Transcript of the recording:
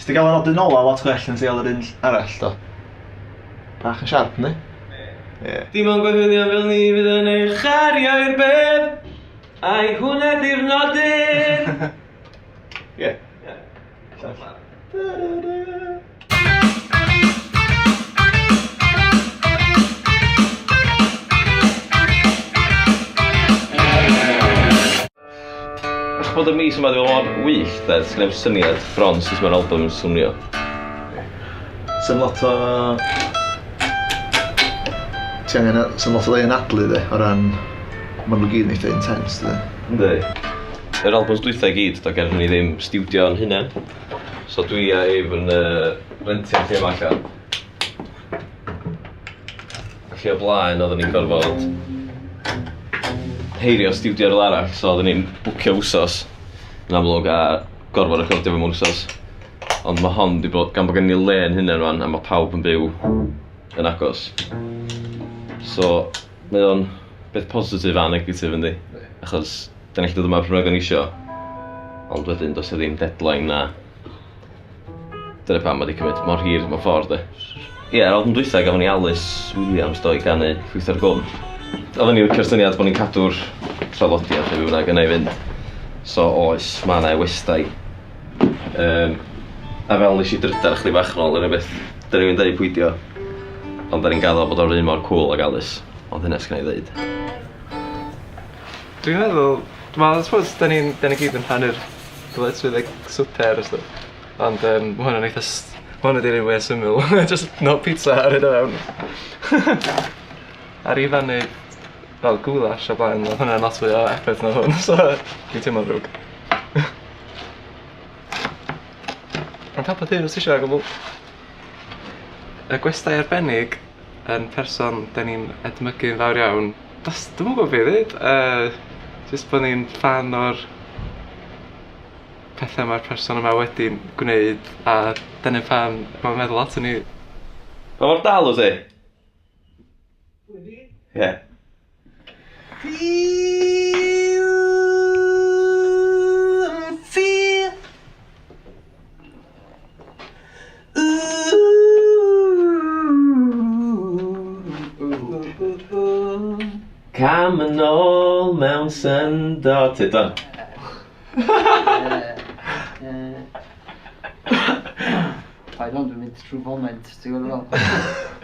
Ti gael y nodyn ola lot gwell yn ti gael yr un arall do. Bach yn siarp, yndi? Ie. Dim ond gwahoddion fel ni fydd yn ei chario i'r bedd, a'i hwnna di'r nodyn. Ie. Achos bod y mis yma 'di bod mor wyllt de, sgenna i'm syniad bron sut mae'r album yn swnio. Sdim lot o... Ti angen... Sdim lot o le i anadlu de, o ran... Maen nhw gyd yn eitha intense de. Yndi. Yr albums dwytha i gyd, do gennym ni ddim stiwdio yn hunain. So dwi a Eve yn uh, rentio'r lle yma allan. Felly o blaen oedden ni'n gorfod heirio stiwdio rhywle arall, so oedden ni'n bwcio wsos yn amlwg a gorfod recordio fo mewn wsos. Ond mae hon 'di bod, gan bod gen ni le yn hunain rwan a mae pawb yn byw yn agos. So mae o'n beth positif a negatif yndi? Achos da ni'n gallu dod yma pryd bynnag da ni isio, ond wedyn does 'na ddim deadline na Dyna pam mae 'di cymryd mor hir mewn ffordd de. Ie, ar album dwytha gafon ni Alys Williams do i ganu Llwyth ar Gwm. Oedden ni'n licio'r syniad bod ni'n cadw'r traddodiad neu be bynnag yna i fynd. So oes, mae yna westai. Um, a fel nes i drydar chdi bach yn ôl, yr unig beth, da ni'n dweud pwy 'di o, ond da ni'n gaddo bod o'r un mor cool ag Alys, ond hynna sgynna i ddeud. Dwi'n meddwl, dwi'n meddwl, I suppose, da ni'n, da ni gyd yn rhannu'r dyletswydd like swper a stwff. Ond yym ma' hwnna'n eitha s- ma' hwnna 'di'r un mwya syml. Jyst no pizza a roid o fewn. Aru Ifan neud fel goulash o blaen odd hwnna'n lot fwy o effort na hwn so dwi'n teimlo'n ddrwg. Ond helpa dy hun os ti isio o gwbwl. Y gwestai arbennig yn person 'dan ni'n edmygu'n fawr iawn. Do's dwi'm yn gwbo be' i ddeud yy jyst bo' ni'n ffan o'r petha ma'r person yma wedi gwneud a dyna pam ma'n meddwl lot o ni. Pa mor dal wyt ti? Pwy fi? Ie. Cam yn ôl mewn syndod. Tydan. Paid ond dwi'n mynd trwy foment, ti'n gwybod fel?